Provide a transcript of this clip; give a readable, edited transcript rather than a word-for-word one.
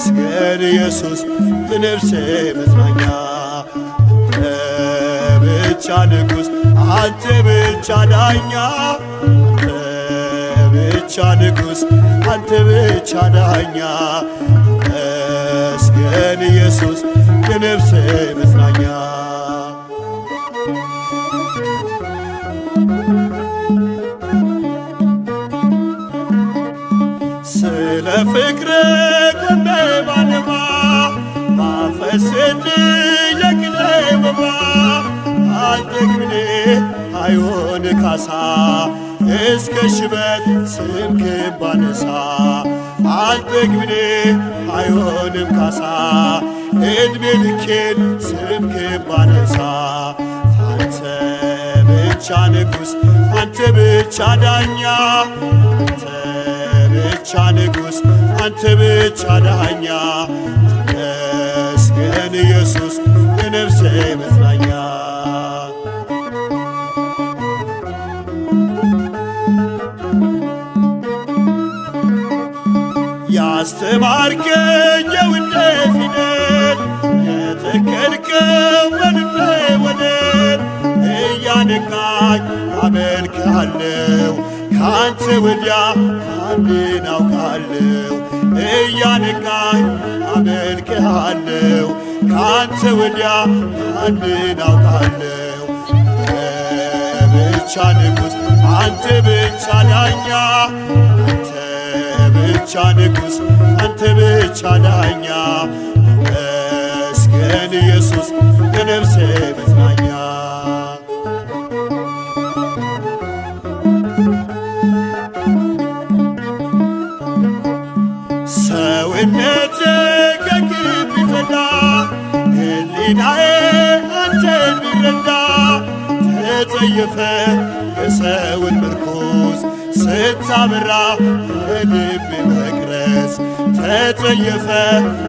ተመስገን ኢየሱስ የነፍሴ መጽናኛ። አንተ ብቻ ንጉሥ፣ አንተ ብቻ ዳኛ፣ አንተ ብቻ ንጉሥ፣ አንተ ብቻ ዳኛ። ተመስገን ኢየሱስ የነፍሴ መጽናኛ። ስለ ፍቅር ቆሜ ባነባ፣ ባፈስልህ የቅኔ ወባ፣ አልጠግብኔ አይሆን ካሳ፣ እስከ ሽበት ስምህን ባነሳ። አልጠግብኔ አይሆንም ካሳ፣ ዕድሜ ልኬን ስምህን ባነሳ። አንተ ብቻ ንጉሥ፣ አንተ ብቻ ዳኛ፣ አንተ ብቻ ንጉሥ፣ አንተ ብቻ ዳኛ። ተመስገን ኢየሱስ የነፍሴ መጽናኛ። ያስተማርከኝ የውዴ ፊደል፣ የተከልከው በልቤ ወደል፣ እያነቃኝ አመልክሃለሁ፣ ካንተ ወዲያ ማንን አውቃለሁ? እያነቃኝ አመልክሃለሁ፣ ካንተ ወዲያ ማንን አውቃለሁ? አንተ ብቻ ንጉሥ፣ አንተ ብቻ ዳኛ፣ አንተ ብቻ ንጉሥ፣ አንተ ብቻ ዳኛ። ተመስገን ኢየሱስ የነፍሴ መጽናኛ። ሰውነቴ ከግብ ቢጸዳ፣ ሕሊናዬ አንተን ቢረዳ፣ ተጸየፈ የሰውን ምርኩዝ፣ ስታበራ የልብ መቅረዝ ተጸየፈ።